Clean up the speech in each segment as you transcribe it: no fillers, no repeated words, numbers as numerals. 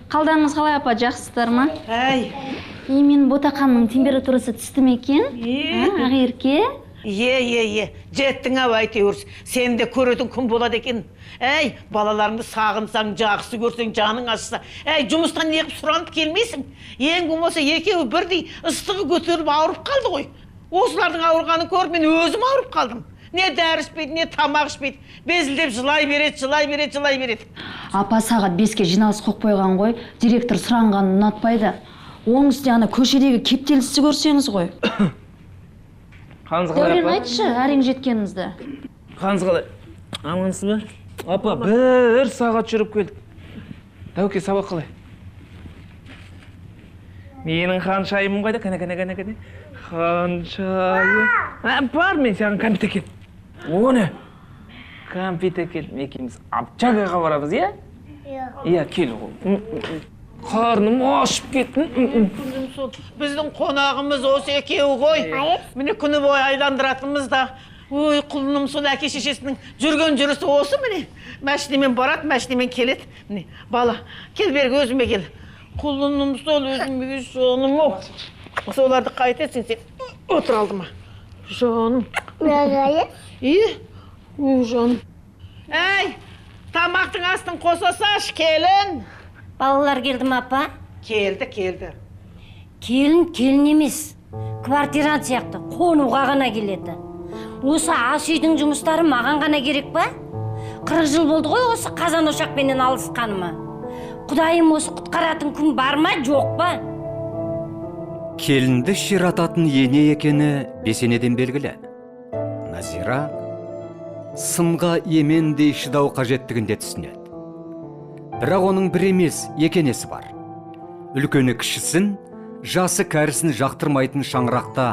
Қалдарыңыз қалай, апа, жақсысыздар ма? Әй. И менің ботақанның температурасы түсті ме екен? Ақерке? Е, жеттің ау әйтеуір. Сен де көретін күн болады екен. Әй, балаларыңды сағынсаң, жақсы көрсең, жаның ашса. Әй, жұмыстан неғып сұранып келмейсің? Ең болмаса екеуі бірдей ыстығы көтеріліп ауырып қалды ғой. Осылардың ауырғанын көріп, мен өзім ауырып қалдым. Не дәрі ішпейді, не тамақ ішпейді. Безілдеп жылай береді, жылай береді, жылай береді. Апа, сағат 5-ке жиналыс қойып қойған ғой. Директор сұранғанын ұнатпайды. Оның үстіне ана көшедегі кептелісті көрсеңіз ғой. Қалыңыз қалай, Дәурен, апа? айтшы, әрең жеткеніңізді. Қалыңыз қалай? Амансыз ба? Апа, 1 сағат жүріп келдік. Дәуке, сабақ қалай? Менің ханшайымым қайда? Кәне, кәне, кәне, кәне. Ханшайым. Бар, мен саған кәмпит әкел. О, не? Кәмпит әкел. Екеуміз общагаға барамыз, иә? Иә. Иә, кел ғой. Қарным ашып кетті. Сол, біздің қонағымыз осы екеуі ғой. Міне күні бойы айландыратынымыз да. Ой, құлыным, сол әке шешесінің жүрген жүрісі осы міне. Мәшинемен барады, мәшинемен келеді. Міне, бала, кел бергі өзіме кел. Құлыным сол, өзіме жаным ау. Соларды қайтесің сен. Отыр алдыма. Жаным. Е, ой, жаным. Әй, тамақтың астын қоса салшы, келін. Балалар келді ме, апа? Келді, келді. Келін, келін емес. Квартирант сияқты қонуға ғана келеді. Осы ас үйдің жұмыстары маған ғана керек па? 40 жыл болды ғой осы қазан ошақпенен алысқаныма. Құдайым, осы құтқаратын күн бар ма, жоқ па? Келінді ширататын ене екені бесенеден белгілі. Назира сынға емендей шыдау қажеттігін де түсінеді. Бірақ оның бір емес, екі енесі бар. Үлкені кішісін, жасы кәрісін жақтырмайтын шаңырақта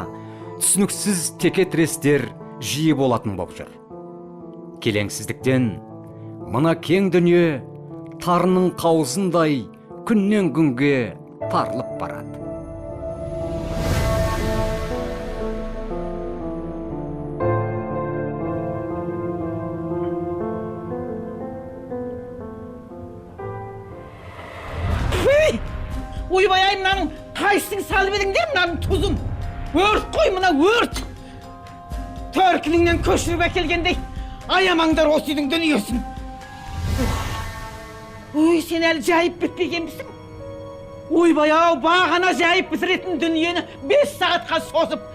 түсініксіз текетірестер жиі болатын боп жүр. Келеңсіздіктен мына кең дүние тарының қауызындай күннен күнге тарылып барады. Ойбай ай, мынаның қайсысын салып едіңдер, мынаның тұзын? Өрт қой, мына өрт! Төркініңнен көшіріп әкелгендей аямаңдар осы үйдің дүниесін. Ой, сен әлі жайып бітпегенбісің? Ойбай ау, бағана жайып бітіретін дүниені 5 сағатқа созып.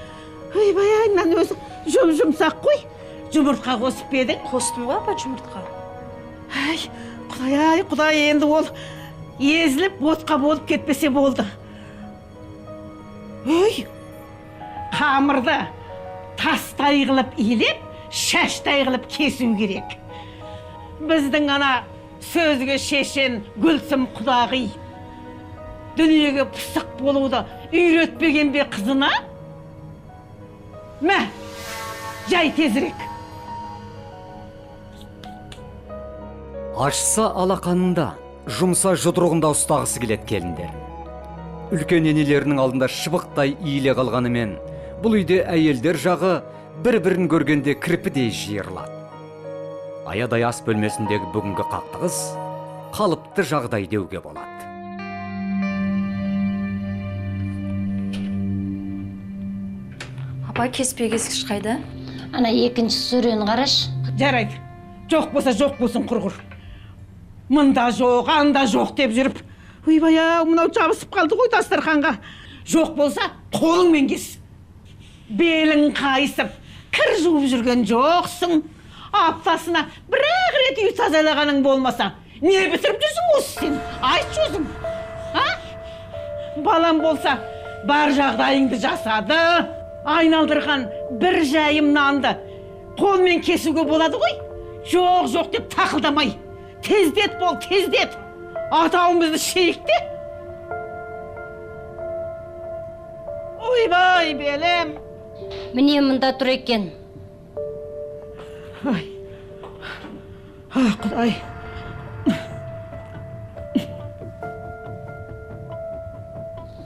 Ойбай ай, мынаның өзі жұм-жұмсақ қой. Жұмыртқа қосып па едің? Қостым ғой, апа, жұмыртқа. Ай, құдай ай, құдай, енді ол езіліп отқа болып кетпесе болды. Ой, қамырды тастай қылып илеп, шаштай қылып кесу керек. Біздің ана сөзге шешен Гүлсім құдағи дүниеге пысық болуды үйретпеген бе қызына? Мә, жай тезірек. Ашса алақанында, жұмса жұдырығында ұстағысы келеді келіндер. Үлкен енелерінің алдында шыбықтай иіле қалғанымен, бұл үйде әйелдер жағы бір-бірін көргенде кірпідей жиырылады. Аядай ас бөлмесіндегі бүгінгі қақтығыс қалыпты жағдай деуге болады. Апа, кеспе кескіш қайда? Ана екінші сөрені қарашы. Жарайды. Жоқ болса жоқ болсын құрғыр. Мында жоқ, анда жоқ деп жүріп. Ойбай ау, мынау жабысып қалды ғой дастарханға. Жоқ болса, қолыңмен кес. Белің қайысып, кір жуып жүрген жоқсың. Аптасына бір-ақ рет үй тазалағаның болмаса, не бітіріп жүрсің осы сен? Айтшы өзің. А? Балам болса, бар жағдайыңды жасады. Айналдырған бір жайым нанды қолмен кесуге болады ғой. Жоқ, жоқ деп тақылдамай. Тездет бол, тездет. Атауымызды шейік те. Ойбай, белім. Міне мында тұр екен. Ай, а, Құдай.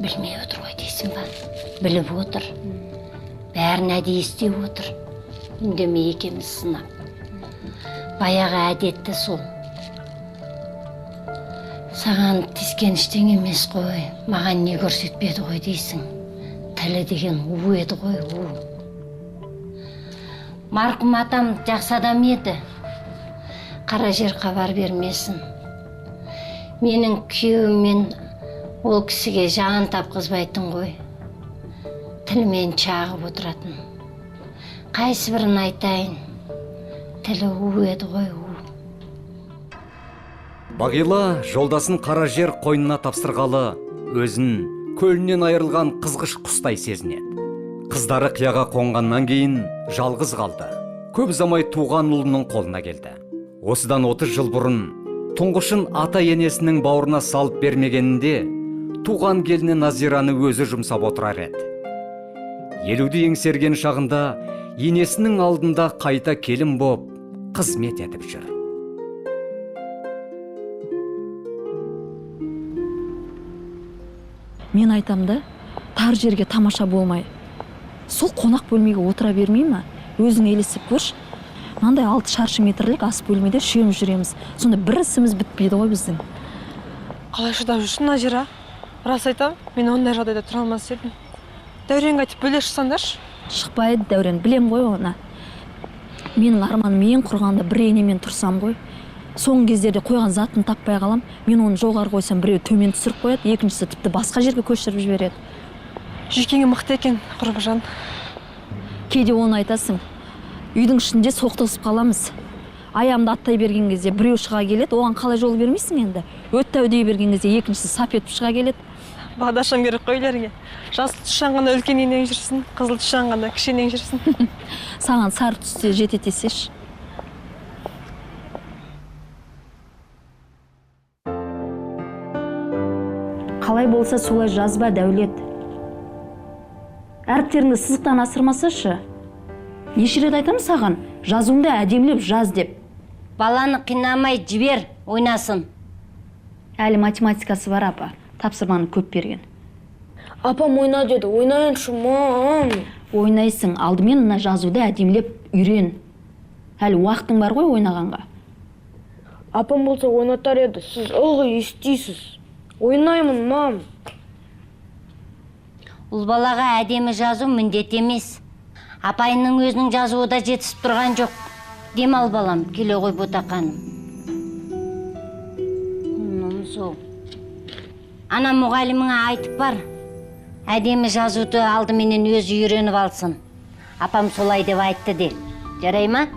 Білмей отыр ғой дейсің ба? Біліп отыр. Бәрін әдейі істеп отыр. Үндемей екеуміз сынап. Баяғы әдетті сол. Саған тиіскен ештеңе емес қой, маған не көрсетпеді ғой дейсің. Тілі деген у еді ғой, у. Марқұм атам жақсы адам еді. Қара жер хабар бермесін. Менің күйеуіммен ол кісіге жан тапқызбайтын ғой. Тілмен шағып отыратын. Қайсы бірін айтайын? Тілі у еді ғой, у. Бағила жолдасын қара жер қойнына тапсырғалы өзін көлінен айырылған қызғыш құстай сезінеді. Қыздары қияға қонғаннан кейін жалғыз қалды. Көп ұзамай туған ұлының қолына келді. Осыдан 30 жыл бұрын тұңғышын ата-енесінің бауырына салып бермегенінде туған келіні Назираны өзі жұмсап отырар еді. 50-ді еңсерген шағында енесінің алдында қайта келін боп қызмет етіп жүр. Мен айтам да, тар жерге тамаша болмай, сол қонақ бөлмеге отыра бермей ма? Өзің елестеп көрші. Мынандай 6 шаршы метрлік ас бөлмеде үшеуміз жүреміз. Сонда бір ісіміз бітпейді ғой біздің. Қалай шыдап жүрсің, Назира? Рас айтам, мен ондай жағдайда тұра алмас едім. Дәуренге айтып бөле шықсаңдаршы. Шықпайды Дәурен, білем ғой оны. Менің арманым ең құрғанда бір енемен тұрсам ғой. Соңғы кездерде қойған затын таппай қалам. Мен оны жоғары қойсам, біреу төмен түсіріп қояды, екіншісі тіпті басқа жерге көшіріп жібереді. Жүйкеңе мықты екен, Құрбыжан. Кейде оны айтасың. Үйдің ішінде соқтығысып қаламыз. Аяғымды аттай берген кезде біреу шыға келеді, оған қалай жол бермейсің енді? Өтті дей берген кезде екіншісі сап етіп шыға келеді. Бағдашам керек қой үйлеріңе. Жасыл түс жанғанда үлкен енең жүрсін, қызыл түс жанғанда кіші енең жүрсін. Саған сары түсте жете десеші. Қалай болса солай жазба, Дәулет. Әріптеріңді сызықтан асырмасашы. Неше рет айтамын саған, жазуыңды әдемілеп жаз деп. Баланы қинамай жібер, ойнасын. Әлі математикасы бар, апа. Тапсырманы көп берген. Апам ойна деді, ойнайыншы, мам. Ойнайсың, алдымен мына жазуды әдемілеп үйрен. Әлі уақытың бар ғой ойнағанға. Апам болса ойнатар еді, сіз ылғи естисіз. Ойнаймын, мам. Ұл балаға әдемі жазу міндет емес. Апайының өзінің жазуы да жетісіп тұрған жоқ. Демал балам, келе ғой ботақаным. Сол. Ана мұғаліміңе айтып бар. Әдемі жазуды алдыменен өзі үйреніп алсын. Апам солай деп айтты де. Жарай ма?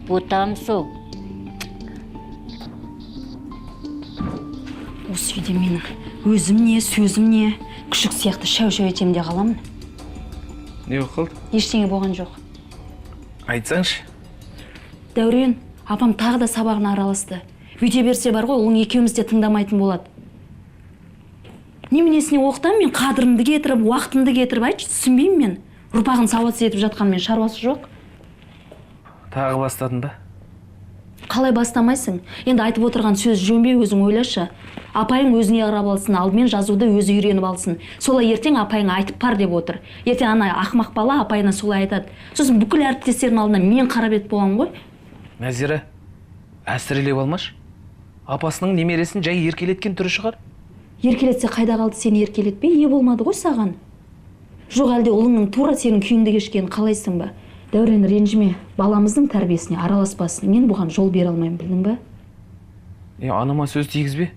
Ботам сол. Осы үйде менің өзім не, сөзім не, күшік сияқты шәу-шәу етем де қаламын. Не болып қалды? Ештеңе болған жоқ. Айтсаңшы. Дәурен, апам тағы да сабағына араласты. Бүйте берсе бар ғой, ұлың екеуміз де тыңдамайтын болады. Неменесіне оқытам мен, қадірімді кетіріп, уақытымды кетіріп, айтшы, түсінбеймін мен. Ұрпағын сауатсыз етіп жатқанмен шаруасы жоқ. Тағы бастадың ба? Қалай бастамайсың? Енді айтып отырған сөз жөн бе, өзің ойлашы. Апайың өзіне қарап алсын, алдымен жазуды өзі үйреніп алсын. Солай ертең апайыңа айтып бар деп отыр. Ертең ана ақымақ бала апайына солай айтады. Сосын бүкіл әріптестерінің алдына мен қарап ет боламын ғой. Назира, әсірелеп алмашы. Апасының немересін жай еркелеткен түрі шығар. Еркелетсе қайда қалды, сені еркелетпей, ие болмады ғой саған. Жоқ әлде ұлыңның тура сенің күйіңді кешкенін қалайсың ба? Дәурен, ренжіме, баламыздың тәрбиесіне араласпасын. Мен бұған жол бере алмаймын, білдің ба? Анама сөз тигізбе.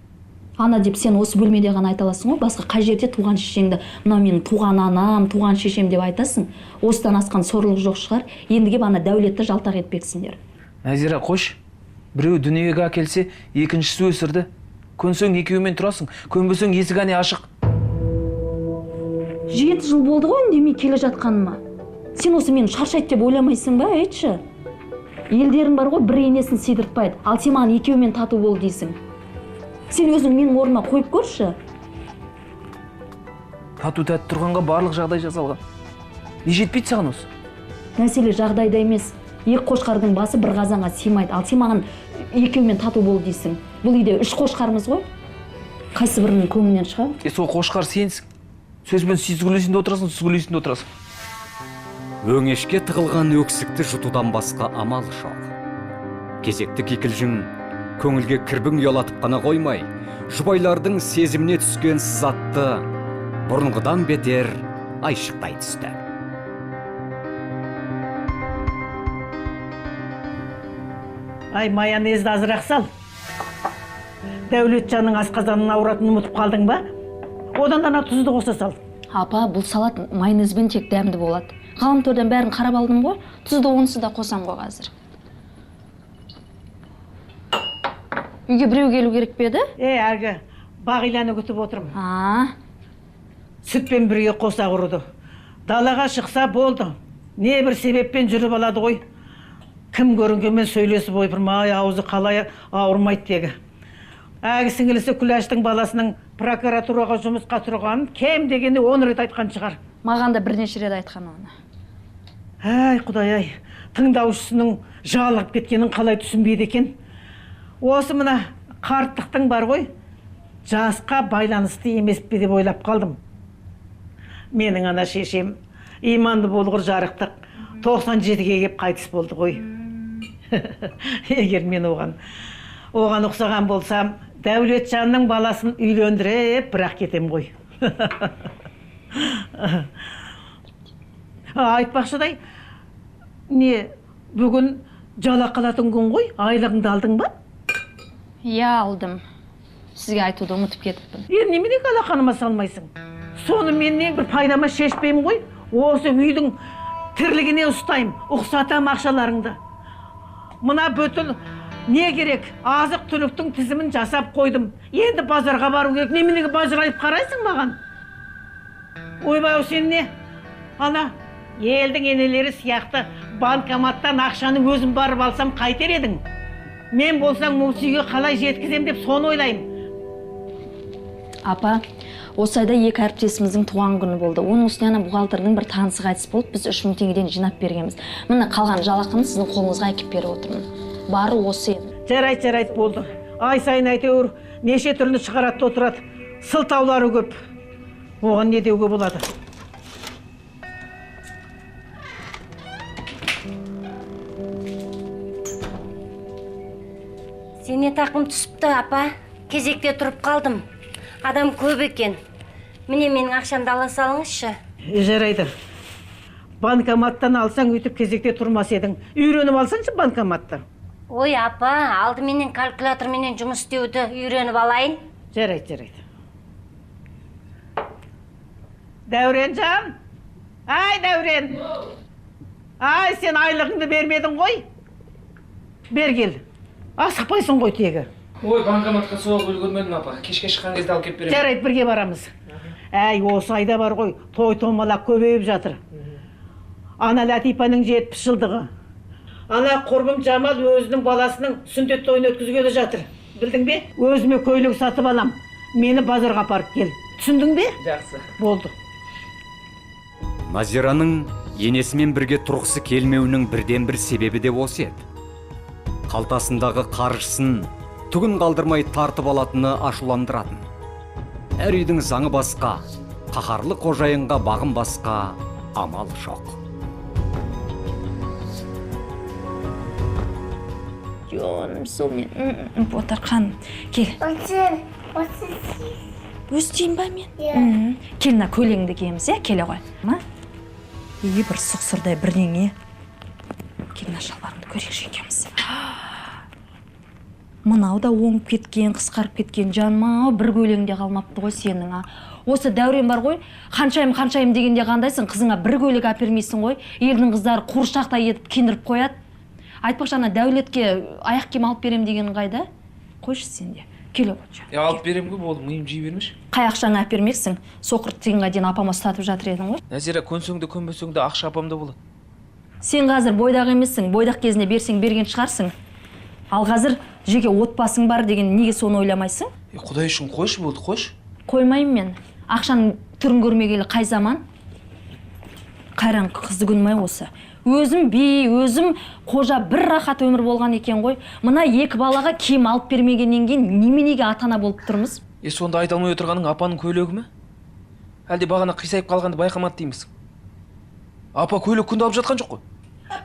Ана деп сен осы бөлмеде ғана айта аласың ғой, басқа қай жерде туған шешеңді, мынау менің туған анам, туған шешем деп айтасың. Осыдан асқан сорлық жоқ шығар. Енді кеп ана Дәулетті жалтақ етпексіңдер. Назира, қойшы. Біреу дүниеге әкелсе, екіншісі өсірді. Көнсең екеуімен тұрасың, көнбесең есік әне ашық. 7 жыл болды ғой үндемей келе жатқаныма. Сен осы мені шаршайды деп ойламайсың ба, айтшы? Елдерің бар ғой, бір енесін сыйдыртпайды. Ал сен маған екеуімен тату бол дейсің. Сен өзің менің орныма қойып көрші. Тату тәтті тұрғанға барлық жағдай жасалған. Не жетпейді саған осы? Мәселе жағдайда емес. Екі қошқардың басы бір қазанға сыймайды. Ал сен маған екеуімен тату бол дейсің. Бұл үйде 3 қошқармыз ғой. Қайсы бірінің көңілінен шыға? Сол қошқар сенсің. Сөзбен сүзгілесің де отырасың, сүзгілесің де отырасың. Өңешке тығылған өксікті жұтудан басқа амал жоқ. Кезекті кикілжің көңілге кірбің ұялатып қана қоймай, Жұбайлардың сезіміне түскен сызатты бұрынғыдан бетер айшықтай түсті. Ай, майонезді азырақ сал. Дәулетжанның асқазанын ауыратынын ұмытып қалдың ба? Одан ана тұзды қоса сал. Апа, бұл салат майонезбен тек дәмді болады. Ғаламтордан бәрін қарап алдым ғой, тұзды онсыз да қосам ғой қазір. Үйге біреу келу керек пе еді? Әлгі Бағиланы күтіп отырмын. Сүтпен бірге қоса құрыды. Далаға шықса болды. Не бір себеппен жүріп алады ғой. Кім көрінгенмен сөйлесіп ойпырмай, аузы қалай ауырмайды тегі. Әлгі сіңілісі Күләштің баласының прокуратураға жұмысқа тұрғанын кем дегенде 10 рет айтқан шығар. Маған да бірнеше рет айтқан оны. Әй, Құдай-ай, тыңдаушысының жалығып кеткенін қалай түсінбейді екен? Осы мына қарттықтың бар ғой, жасқа байланысты емес пе деп ойлап қалдым. Менің ана шешем иманды болғыр жарықтық 97-ге кеп қайтыс болды ғой. Егер мен оған ұқсаған болсам, Дәулетжанның баласын үйлендіріп, бірақ кетем ғой. Айтпақшыдай, не, бүгін жалақы алатын күн ғой, айлығыңды алдың ба? Иә, алдым. Сізге айтуды ұмытып кетіппін. Енді немене алақаныма салмайсың? Соны мен не бір пайдама шешпеймін ғой. Осы үйдің тірлігіне ұстаймын, ұқсатам ақшаларыңды. Мына бүтін не керек, азық түліктің тізімін жасап қойдым. Енді базарға бару керек. Неменеге бажырайып қарайсың маған? Ойбай, сен не? Ана, елдің енелері сияқты банкоматтан ақшаны өзім барып алсам қайтер едің. Мен болсаң осы үйге қалай жеткізем деп соны ойлаймын. Апа, осы айда екі әріптесіміздің туған күні болды. Оның үстіне ана бухгалтердің бір танысы қайтыс болып, біз 3000 теңгеден жинап бергенбіз. Міне қалған жалақыны сіздің қолыңызға әкеп беріп отырмын. Бары осы еді. Жарайды, жарайды, болды. Ай сайын әйтеуір неше түрлі шығарады отырады. Сылтаулары көп. Оған не деуге болады? Зейнетақым түсіпті, апа. Кезекте тұрып қалдым. Адам көп екен. Міне менің ақшамды ала салыңызшы. Жарайды. Банкоматтан алсаң өйтіп кезекте тұрмас едің. Үйреніп алсаңшы банкоматты. Ой, апа, алдыменен калькуляторменен жұмыс істеуді үйреніп алайын. Жарайды, жарайды. Дәуренжан! Ай, Дәурен! Ай, сен айлығыңды бермедің ғой. Бер кел. Асықпайсың ғой тегі. Ой, банкоматқа соғып үлгермедім, апа. Кешке шыққан кезде алып келіп беремін. Жарайды, бірге барамыз. Әй, осы айда бар ғой, той томалақ көбейіп жатыр. Ана Ләтипаның 70 жылдығы. Ана құрбым Жамал өзінің баласының сүндет тойын өткізгелі жатыр. Білдің бе? Өзіме көйлек сатып алам. Мені базарға апарып кел. Түсіндің бе? Жақсы. Болды. Назираның енесімен бірге тұрғысы келмеуінің бірден-бір себебі де осы еді. Қалтасындағы қаржысын түгін қалдырмай тартып алатыны ашуландыратын. Әр үйдің заңы басқа, қаһарлы қожайынға бағын басқа амал жоқ. Жаным, сол мен Ботақан, кел. Өстейін ба мен? Кел, мына көйлегіңді киеміз, иә? Келе ғой. Үй бір сұқсырдай бірдеңе. Кел, мына шалбарыңды көрейікші екеуміз. Мынау да оңып кеткен, қысқарып кеткен, жаным-ау, бір көйлегіңде қалмапты ғой сенің, а. Осы Дәурен бар ғой, ханшайым, ханшайым дегенде қандайсың, қызыңа бір көйлек әпермейсің ғой. Елдің қыздары қуыршақтай етіп киіндіріп қояды. Айтпақшы, ана Дәулетке аяқ киім алып берем деген қайда? Қойшы сен де. Келе ғой. Алып берем ғой, болды, миым жей бермеші. Қай ақшаңы әпермексің? Соқыр тиынға дейін апама ұстатып жатыр едің ғой. Назира, көнсең де көнбесең де ақша апамда болады. Сен қазір бойдақ емессің, бойдақ кезінде берсең берген шығарсың. Ал қазір жеке отбасың бар деген неге соны ойламайсың? Құдай үшін қойшы, болды, қойшы. Қоймаймын мен. Ақшаның түрін көрмегелі қай заман? Қайран қызды күнім-ай осы. Өзім би, өзім қожа, бір рахат өмір болған екен ғой. Мына екі балаға киім алып бермегеннен кейін неменеге ата-ана болып тұрмыз? Сонда айта алмай отырғаның апаның көйлегі ме? Әлде бағана қисайып қалғанды байқамады деймісің? Апа көйлек күнде алып жатқан жоқ қой.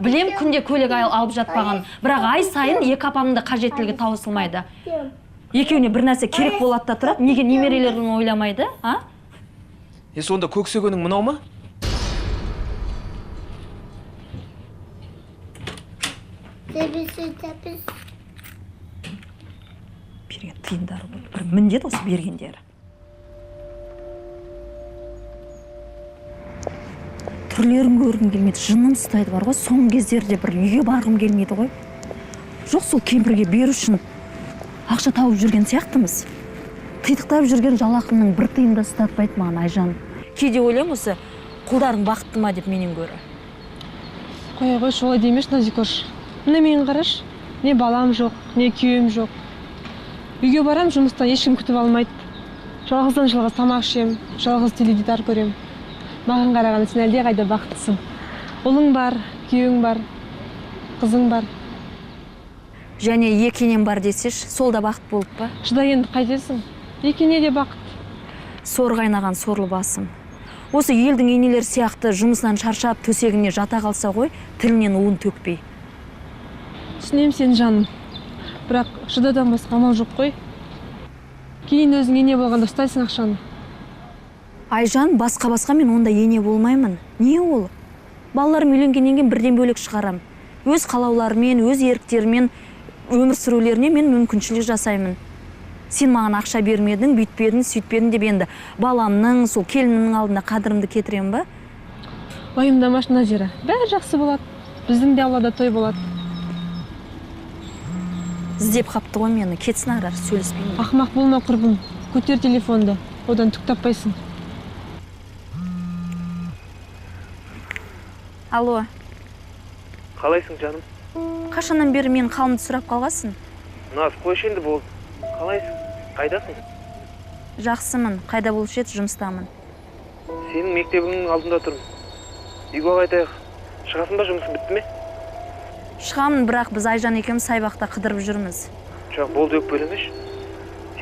Білем күнде көйлек алып жатпаған. Бірақ ай сайын екі апамның да қажеттілігі таусылмайды. Екеуіне бір нәрсе керек болады да тұрады. Неге немерелерін ойламайды, а? Е, сонда көксегенің мынау ма? Берген тиындары ғой. Бір міндет осы бергендері. Түрлерін көргім келмейді, жыным ұстайды бар ғой. Соңғы кездерде бір үйге барғым келмейді ғой. Жоқ, сол кемпірге беру үшін ақша тауып жүрген сияқтымыз. Титықтап жүрген жалақымның бір тиын да ұстатпайды маған Айжан. Кейде ойлаймын, осы құлдарың бақытты ма деп менен гөрі. Қоя қойшы, олай демеші, Назикош. Міне мені қарашы, не балам жоқ, не күйеуім жоқ. Үйге барам, жұмыстан ешкім күтіп алмайды. Жалғыздан жалғыз тамақ ішемін, жалғыз теледидар көрем. Маған қарағанда сен әлдеқайда бақыттысың. Ұлың бар, күйеуің бар, қызың бар. Және екі енем бар десеші, сол да бақыт болып па? Шыда енді қайтесің? Екі ене де бақыт. Сор қайнаған сорлы басым. Осы елдің енелері сияқты жұмысынан шаршап төсегіне жата қалса ғой, тілінен уын төкпей. Түсінемін сені, жаным. Бірақ шыдадан басқа амал жоқ қой. Кейін өзің ене болғанда ұстайсың ақшаны. Айжан, басқа-басқа мен онда ене болмаймын. Не ол? Балаларым үйленгеннен кейін бірден бөлек шығарам. Өз қалауларымен, өз еріктерімен өмір сүрулеріне мен мүмкіншілік жасаймын. Сен маған ақша бермедің, бүйтпедің, сөйтпедің деп енді баламның, сол келінімнің алдында қадірімді кетіремін ба? Уайымдамашы, Назира, бәрі жақсы болады. Біздің де аулада той болады. Іздеп қапты ғой мені, кетсін ары, сөйлеспеймін. Ақымақ болма, құрбым, көтер телефонды, одан түк таппайсың. Алло. Қалайсың, жаным? Қашаннан бері мен қалымды сұрап қалғасың? Наз, қойшы енді болды. Қалайсың? Қайдасың? Жақсымын. Қайда болушы еді, жұмыстамын. Сенің мектебіңнің алдында тұрмын. Үйге қайтайық. Шығасың ба, жұмысың бітті ме? Шығамын, бірақ біз Айжан екеуміз саябақта қыдырып жүрміз. Жоқ, болды, өкпелемеші.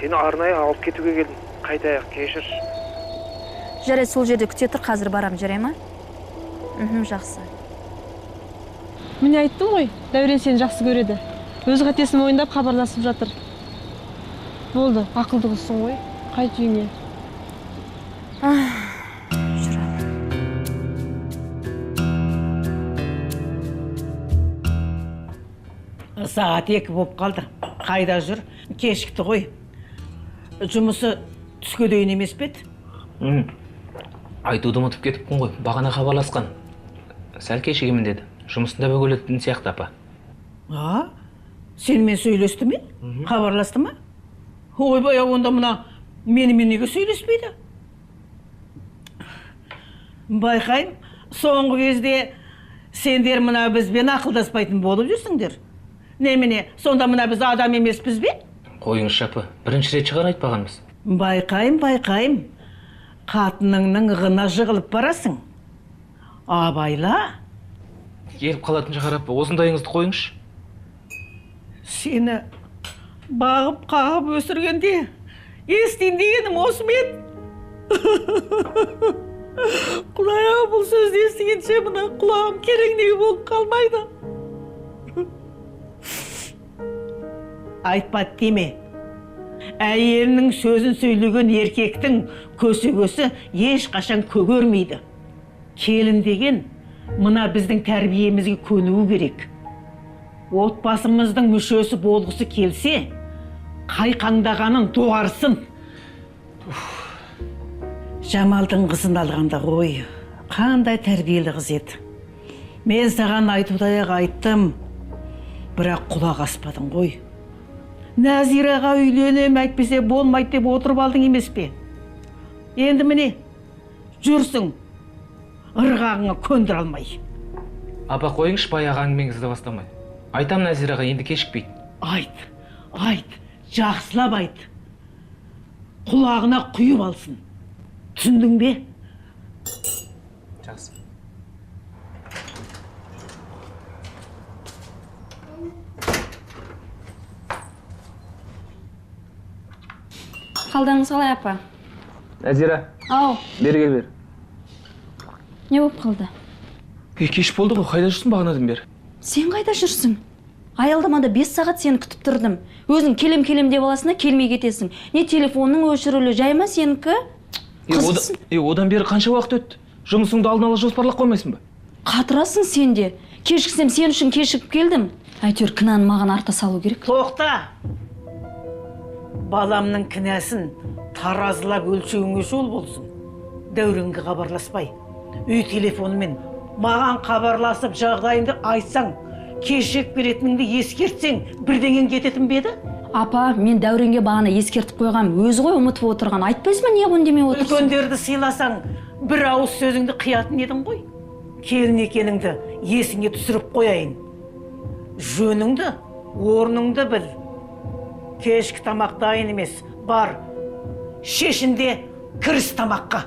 Сені арнайы алып кетуге келдім. Қайтайық, кешірші. Жарайды, сол жерде күте тұр, қазір барам, жарай ма? Жақсы. Міне айттым ғой, Дәурен сені жақсы көреді. Өз қатесін мойындап хабарласып жатыр. Болды, ақылды қызсың ғой. Қайт үйіңе. Жүр. Сағат 2 болып қалды. Қайда жүр? Кешікті ғой. Жұмысы түске дейін емес пе еді? Айтуды ұмытып кетіппін ғой. Бағана хабарласқан. Сәл кешігемін деді. Жұмысында бөгелетін сияқты апа. А? Сенімен сөйлесті ме? Хабарласты ма? Ойбай, онда мына менімен неге сөйлеспейді? Байқаймын, соңғы кезде сендер мына бізбен ақылдаспайтын болып жүрсіңдер. Немене, сонда мына біз адам емеспіз бе? Қойыңызшы, апа, бірінші рет шығар айтпағанбыз. Байқаймын, байқаймын. Қатыныңның ығына жығылып барасың. Абайла. Келіп қалатын шығар, апа, осындайыңызды қойыңызшы. Сені бағып қағып өсіргенде естейін дегенім осы ма еді? Құдай-ау, бұл сөзді естігенше мына құлағым кереңдей болып қалмайды. Айтпа деме. Әйелінің сөзін сөйлеген еркектің көсегесі ешқашан көгермейді. Келін деген мына біздің тәрбиемізге көнуі керек. Отбасымыздың мүшесі болғысы келсе, қайқаңдағанын доғарсын. Жамалдың қызын алғанда ғой, қандай тәрбиелі қыз еді. Мен саған айтудай-ақ айттым, бірақ құлақ аспадың ғой. Нәзираға үйленем, әйтпесе болмайды деп отырып алдың емес пе? Енді міне, жүрсің, ырғағыңа көндіре алмай. Апа, қойыңызшы баяғы әңгімеңізді бастамай. Айтам Нәзираға, енді кешікпейді. Айт, айт, жақсылап айт. Құлағына құйып алсын. Түсіндің бе? Жақсы. Қалдарыңыз қалай, апа? Нәзира. Ау. Бері кел, бері. Не болып қалды? Кеш болды ғой, қайда жүрсің бағанадан бері? Сен қайда жүрсің? Аялдамада 5 сағат сені күтіп тұрдым. Өзің келем-келем деп аласың да келмей кетесің. Не телефонның өшірулі, жай ма сенікі? Одан бері қанша уақыт өтті? Жұмысыңды алдын ала жоспарлап қоймайсың ба? Қатырасың сен де. Кешіксем сен үшін кешігіп келдім. Әйтеуір кінәні маған арта салу керек. Тоқта! Баламның кінәсін таразылап өлшеуіңе жол болсын. Дәуренге хабарласпай, үй телефонымен маған хабарласып жағдайыңды айтсаң, кешігіп келетініңді ескертсең, бірдеңең кететін бе еді? Апа, мен Дәуренге бағана ескертіп қойғам, өзі ғой ұмытып отырған. Айтпайсың ба, не үндемей отырсың? Үлкендерді сыйласаң, бір ауыз сөзіңді қиятын едің ғой. Келін екеніңді есіңе түсіріп қояйын. Жөніңді, орныңды біл. Кешкі тамақ дайын емес, бар. Шешінде кіріс тамаққа.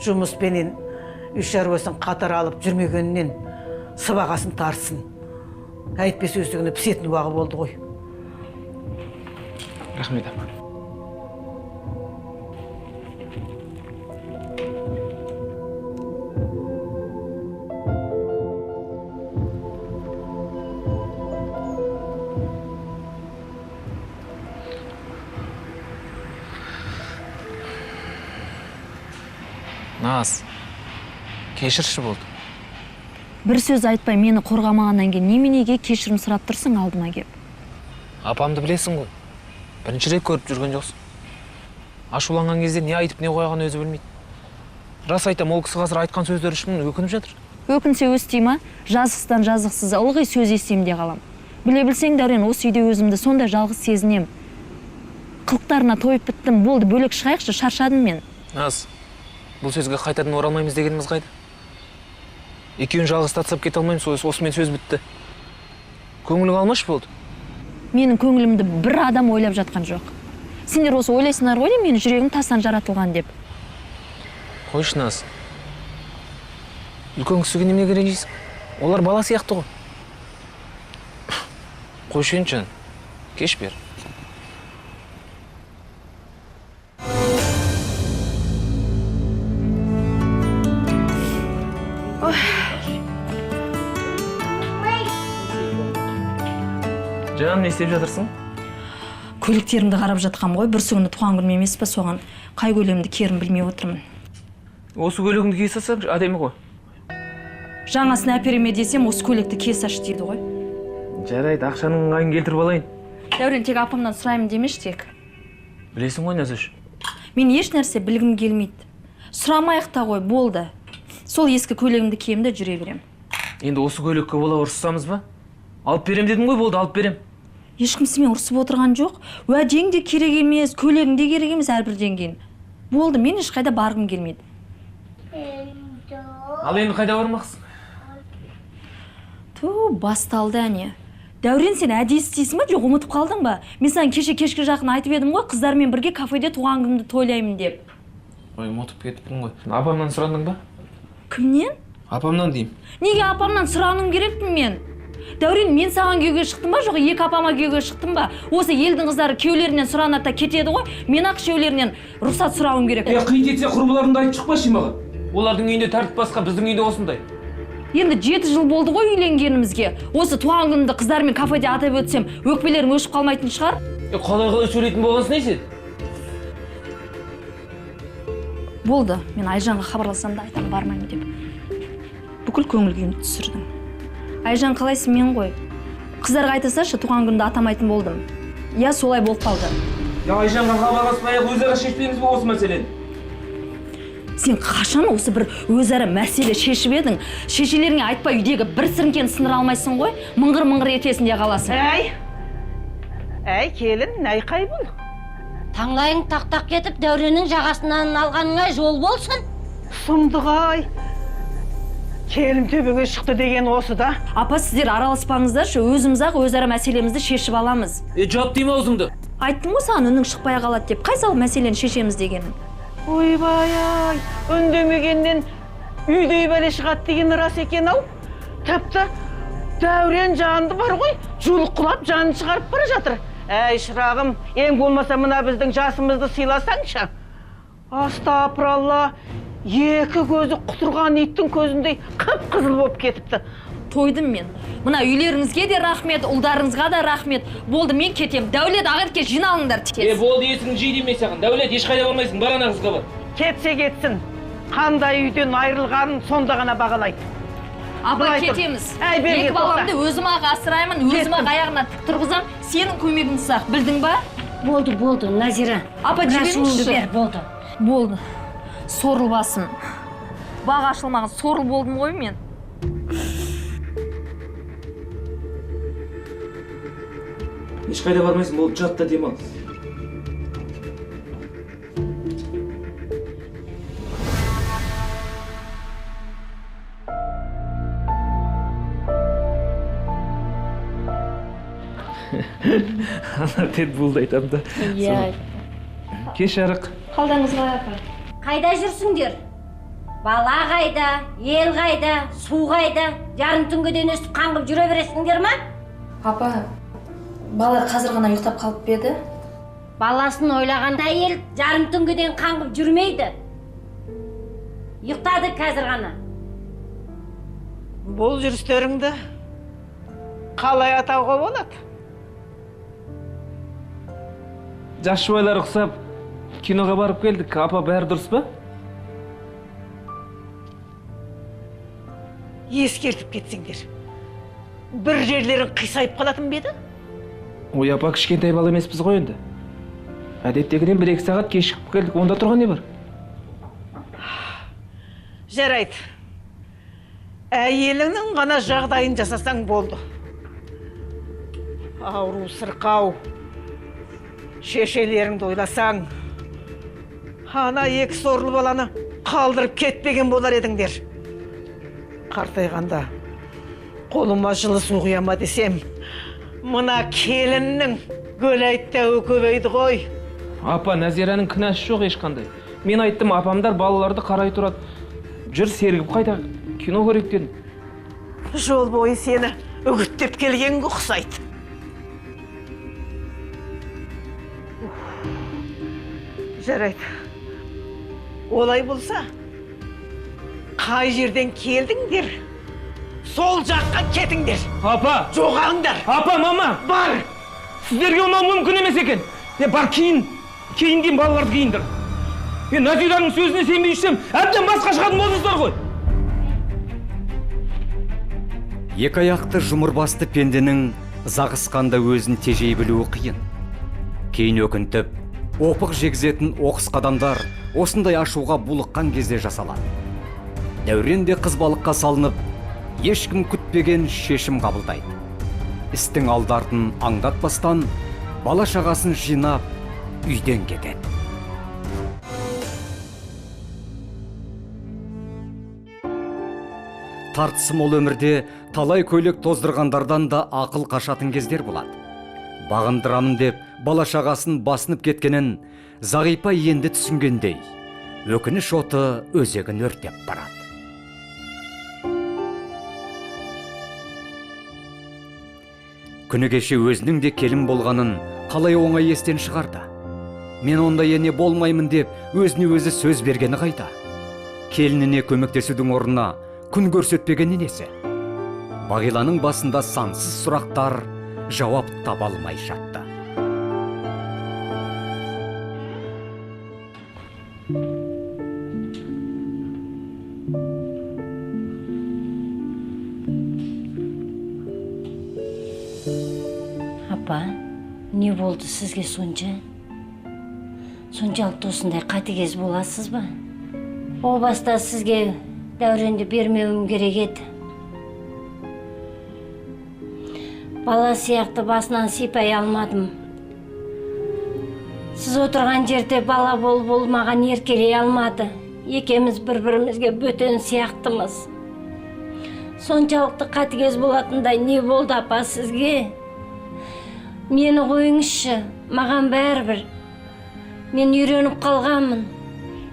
Жұмыспенен үй шаруасын қатар алып жүрмегенінен сыбағасын тартсын. Әйтпесе өсігіні пісетін уағы болды ғой. Рахмет, апа. Наз, кешірші болды. Бір сөз айтпай мені қорғамағаннан кейін неменеге кешірім сұрап тұрсың алдыма кеп? Апамды білесің ғой. Бірінші рет көріп жүрген жоқсың. Ашуланған кезде не айтып не қойғанын өзі білмейді. Рас айтам, ол кісі қазір айтқан сөздері үшін өкініп жатыр. Өкінсе өстей ма? Жазықсыздан жазықсыз ылғи сөз естимін де қалам. Біле білсең, Дәурен, осы үйде өзімді сондай жалғыз сезінем. Қылықтарына тойып біттім, болды, бөлек шығайықшы, шаршадым мен. Наз, бұл сөзге қайтадан оралмаймыз дегеніміз қайда? Екеуін жалғыз тастап кете алмаймыз, осымен сөз бітті. Көңілің алмашы болды. Менің көңілімді бір адам ойлап жатқан жоқ. Сендер осы ойлайсыңдар ғой, менің жүрегім тастан жаратылған деп. Қойшы, Наз. Үлкен кісіге неменеге ренжисің? Олар бала сияқты ғой. Қойшы енді, жан. Кеш бер. Жаным, не істеп жатырсың? Көйлектерімді қарап жатқам ғой, бір күні туған күнім емес пе, соған қай көйлегімді киерімді білмей отырмын. Осы көйлегіңді кие салсаң, әдемі ғой. Жаңасын әпереме десем, осы көйлекті кие салшы дейді ғой. Жарайды, ақшаның ыңғайын келтіріп алайын. Дәурен, тек апамнан сұраймын демеші тек. Білесің ғой, Назош. Мен еш нәрсе білгім келмейді. Сұрамайық та ғой, болды. Сол ескі көйлегімді киемін де жүре берем. Енді осы көйлекке бола ұрыссамыз ба? Алып берем дедім ғой, болды, алып берем. Ешкім сенімен ұрысып отырған жоқ. Уәдең де керек емес, көйлегің де керек емес әрбірден кейін. Болды, мен ешқайда барғым келмейді. Ал енді қайда бармақсың? Ту, басталды әне. Дәурен, сен әдейі істейсің ба, жоқ ұмытып қалдың ба? Мен саған кеше кешкі жақын айтып едім ғой, қыздармен бірге кафеде туған күнімді тойлаймын деп. Ой, ұмытып кетіппін ғой. Апамнан сұрандың ба? Кімнен? Апамнан деймін. Неге апамнан сұрануым керекпін мен? Дәурен, мен саған күйеуге шықтым ба, жоқ екі апама күйеуге шықтым ба? Осы елдің қыздары күйеулерінен сұранады да кетеді ғой, мен ақ күйеулерінен рұқсат сұрауым керек. Қиын етсе құрбыларымды айтып шықпашы маған. Олардың үйінде тәртіп басқа, біздің үйде осындай. Енді 7 жыл болды ғой үйленгенімізге. Осы туған күнімді қыздармен кафеде атап өтсем, өкпелерім өшіп қалмайтын шығар. Қалай-қалай сөйлейтін болғансың не сен? Болды, мен Айжанға хабарласам да айтам бармаймын деп. Бүкіл көңіл күйімді түсірдің. Айжан, қалайсың, мен ғой. Қыздарға айта салшы, туған күнді атамайтын болдым. Я солай болып қалды. Я Айжанға хабарласпай-ақ өзара шешпейміз бе осы мәселені? Сен қашан осы бір өзара мәселе шешіп едің? Шешелеріңе айтпай үйдегі бір сіріңкені сындыра алмайсың ғой? Мыңғыр-мыңғыр етесің де қаласың. Әй, әй, келін, әй қай бұл? Таңлайың тақ-тақ кетіп, Дәуреннің жағасынан алғаныңа жол болсын. Сұмдық ай. Келін төбеге шықты деген осы да. Апа, сіздер араласпаңыздаршы, өзіміз ақ өзара мәселемізді шешіп аламыз. Жап деймін аузыңды. Айттым ғой саған, үнің шықпай қалады деп. Қай сал мәселені шешеміз дегенін. Ойбай-ай, үндемегеннен үйдей бәле шығады деген рас екен ау. Тіпті Дәурен жанды бар ғой, жұлқылап жанын шығарып бара жатыр. Әй, шырағым, ең болмаса мына біздің жасымызды сыйласаңшы. Астапыралла, екі көзі құтырған иттің көзіндей қып-қызыл болып кетіпті. Тойдым мен. Мына үйлеріңізге де рахмет, ұлдарыңызға да рахмет. Болды, мен кетем. Дәулет, Ақерке, жиналыңдар тез. Болды, есіңді жи деймін саған. Дәулет, ешқайда бармайсың, бар ана қызға бар. Кетсе кетсін. Қандай үйден айырылғанын сонда ғана бағалайды. Апа, кетеміз. Екі баламды өзім-ақ асыраймын, өзім-ақ аяғына тік тұрғызам. Сенің көмегіңсіз-ақ, білдің ба? Болды, болды, Назира. Апа, жіберіңізші. Болды. Болды. Сорлы басым. Бақ ашылмаған сорлы болдым ғой мен. Ешқайда бармайсың, болды, жат та демал. Ана питбулды айтам да. Иә. Кеш жарық. Қалдарыңыз қалай, апа? Қайда жүрсіңдер? Бала қайда, ел қайда, су қайда? Жарым түнге дейін өстіп қаңғып жүре бересіңдер ма? Апа, бала қазір ғана ұйықтап қалып еді. Баласын ойлаған әйел жарым түнге дейін қаңғып жүрмейді. Ұйықтады қазір ғана. Бұл жүрістеріңді қалай атауға болады? Жас жұбайлар ұқсап киноға барып келдік. Апа, бәрі дұрыс па? Ескертіп кетсеңдер. Бір жерлерің қисайып қалатын ба еді? Ой, апа, кішкентай бала емеспіз ғой енді. Әдеттегіден 1-2 сағат кешігіп келдік. Онда тұрған не бар? Жарайды. Әйеліңнің ғана жағдайын жасасаң болды. Ауру, сырқау. Шешелеріңді ойласаң, ана екі сорлы баланы қалдырып кетпеген болар едіңдер. Қартайғанда қолыма жылы су құяма десем, мына келіннің гөләйттауы көбейді ғой. Апа, Назираның кінәсі жоқ ешқандай. Мен айттым, апамдар балаларды қарай тұрады. Жүр, сергіп қайта, кино көрейік дедім. Жол бойы сені үгіттеп келгенге ұқсайды. Жарайды. Олай болса, қай жерден келдіңдер, сол жаққа кетіңдер. Апа! Жоғалыңдар! Апа, мама! Бар! Сіздерге ұнау мүмкін емес екен. Бар, кейін, кейін дейін балаларды киіндір. Мен Назираның сөзіне сенбей жүрсем, әбден басқа шығатын болдыңыздар ғой. Екі аяқты жұмыр басты пенденің зағысқанда өзін тежей білуі қиын. Кейін өкінтіп, опық жегізетін оқыс қадамдар осындай ашуға булыққан кезде жасалады. Дәурен де қызбалыққа салынып, ешкім күтпеген шешім қабылдайды. Істің алды-артын аңдатпастан, бала шағасын жинап, үйден кетеді. Тартысы мол өмірде талай көйлек тоздырғандардан да ақыл қашатын кездер болады. Бағындырамын деп бала шағасын басынып кеткенін Зағипа енді түсінгендей, өкініш оты өзегін өртеп барады. Күні кеше өзінің де келін болғанын қалай оңай естен шығарды. Мен ондай ене болмаймын деп өзіне өзі сөз бергені қайда? Келініне көмектесудің орнына күн көрсетпеген енесі. Бағиланың басында сансыз сұрақтар жауап таба алмай жатты. Апа, не болды сізге сонша? Соншалықты осындай қатыгез боласыз ба? О баста сізге Дәуренді бермеуім керек еді. Бала сияқты басынан сипай алмадым. Сіз отырған жерде бала болып ол маған еркелей алмады. Екеміз бір-бірімізге бөтен сияқтымыз. Соншалықты қатыгез болатындай не болды апа сізге? Мені қойыңызшы, маған бәрібір. Мен үйреніп қалғанмын.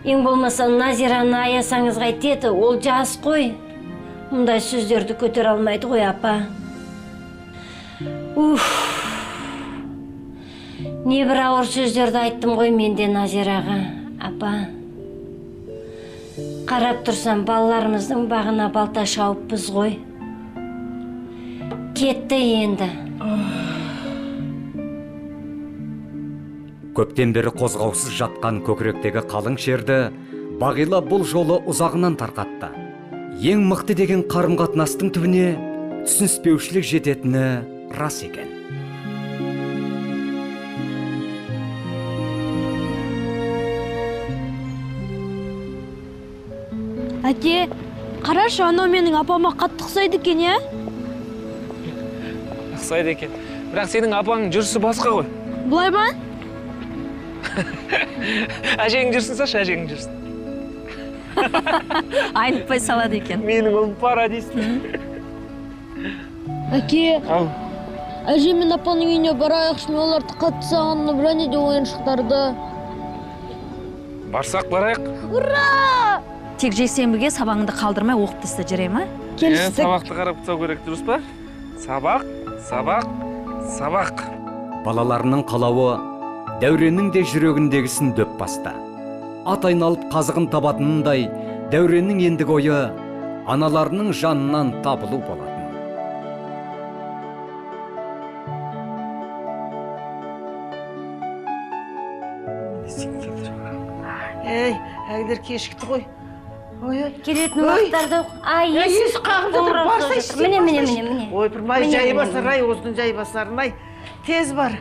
Ең болмаса Назираны аясаңыз қайтеді, ол жас қой. Мұндай сөздерді көтере алмайды ғой апа. Уф. Не бір ауыр сөздерді айттым ғой мен де Назираға, апа. Қарап тұрсам балаларымыздың бағына балта шауыппыз ғой. Кетті енді. Көптен бері қозғаусыз жатқан көкіректегі қалың шерді Бағила бұл жолы ұзағынан тарқатты. Ең мықты деген қарым-қатынастың түбіне түсініспеушілік жететіні рас екен. Әке, қарашы, анау менің апама қатты ұқсайды екен, иә? Ұқсайды екен. Бірақ сенің апаңның жүрісі басқа ғой. Былай ма? Әжеңнің жүрсін салшы, әжеңнің жүрсін. Айнытпай салады екен. Менің ұлым парадист. Әке, әжем мен апаның үйіне барайықшы, мен оларды қатты сағындым, және де ойыншықтарды. Барсақ барайық. Ура! Тек жексенбіге сабағыңды қалдырмай оқып таста, жарай ма? Келістік. Сабақты қарап тастау керек, дұрыс па? Сабақ, сабақ, сабақ. Балаларының қалауы Дәуреннің де жүрегіндегісін дөп басты. Ат айналып қазығын табатынындай Дәуреннің ендігі ойы аналарының жанынан табылу болатын. Ей, әйелдер кешікті ғой. Келетін уақыттарды ай, есік қағып жатыр, барсайшы. Міне, міне, міне, міне. Ойпырмай, жай басар ай, осының жай басарын ай. Тез бар.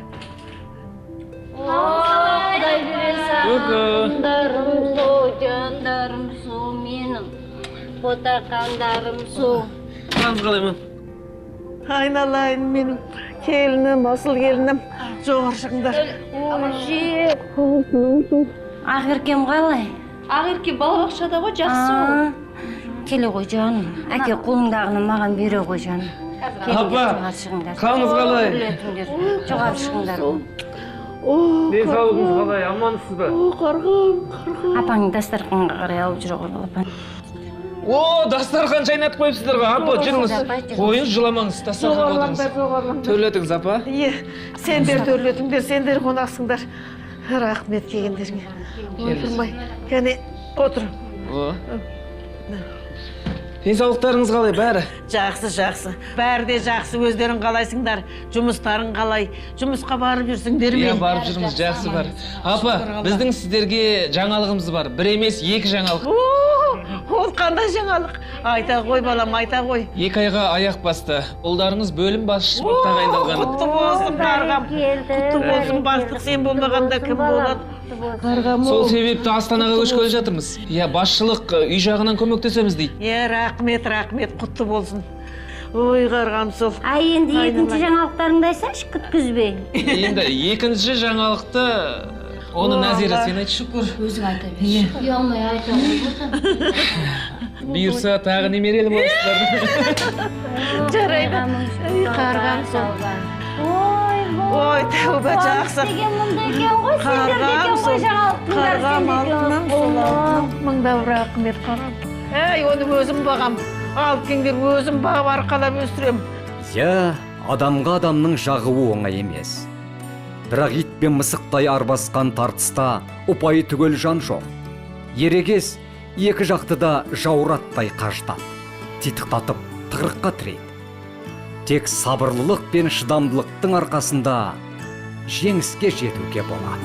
Құдай берсін. Жандарым су, жандарым су менің. Ботақандарым су. Қалыңыз қалай ма? Айналайын менің келінім, асыл келінім. Жоғары шығыңдар. Ақеркем қалай? Ақерке балабақшада ғой, жақсы ол. Келе ғой жаным. Әке, қолыңдағыны маған бере ғой жаным. Апа, қалыңыз қалай? Жоғары шығыңдар. Денсаулығыңыз қалай, амансыз ба? Қарғам, қарғам. Апаң дастарханға қарай алып жүре ғой, балапан. О, дастархан жайнатып қойыпсыздар ғой, апа, жүріңіз. Қойыңыз, жыламаңыз, дастарханға отырыңыз. Төрлетіңіз, апа. Е, сендер төрлетіңдер, сендер қонақсыңдар. Рахмет келгендеріңе. Отырмай, кәне, отыр. Денсаулықтарыңыз қалай, бәрі? Жақсы, жақсы. Бәрі де жақсы, өздерің қалайсыңдар, жұмыстарың қалай? Жұмысқа барып жүрсіңдер ме? Иә, барып жүрміз, жақсы бар. Апа, біздің сіздерге жаңалығымыз бар. Бір емес, екі жаңалық. Ол қандай жаңалық? Айта ғой, балам, айта ғой. 2 айға аяқ басты. Ұлдарыңыз бөлім басшысы болып тағайындалған. Құтты болсын, қарғам. Құтты болсын, бастық сен болмағанда кім болады? Сол себепті Астанаға көшкелі жатырмыз. Иә, басшылық үй жағынан көмектесеміз дейді. Иә, рахмет, рахмет, құтты болсын. Ой, қарғам сол. Ай, енді екінші жаңалықтарыңды айтсаңшы, күткізбей. Енді екінші жаңалықты оны Назира сен айтшы. Шүкір. Өзің айта берші. Ұялмай айта ғой. Бұйырса тағы немерелі боласыздар. Жарайды. Қарғам сол. Ой, тәуба, жақсы. Деген мұнда екен ғой, сендерде екен ғой жаңалықтың бәрі Қарғам, сенде екен. алтыным, сол алтыным. Мыңдау рахмет, қарғам. Әй, оны өзім бағам. Алып келіңдер, өзім бағып арқалап өсірем. Иә, адамға адамның жағуы оңай емес. Бірақ ит пен мысықтай арбасқан тартыста ұпайы түгел жан жоқ. Ерегес екі жақты да жаураттай қажытады, титықтатып тығырыққа тірейді. Тек сабырлылық пен шыдамдылықтың арқасында жеңіске жетуге болады.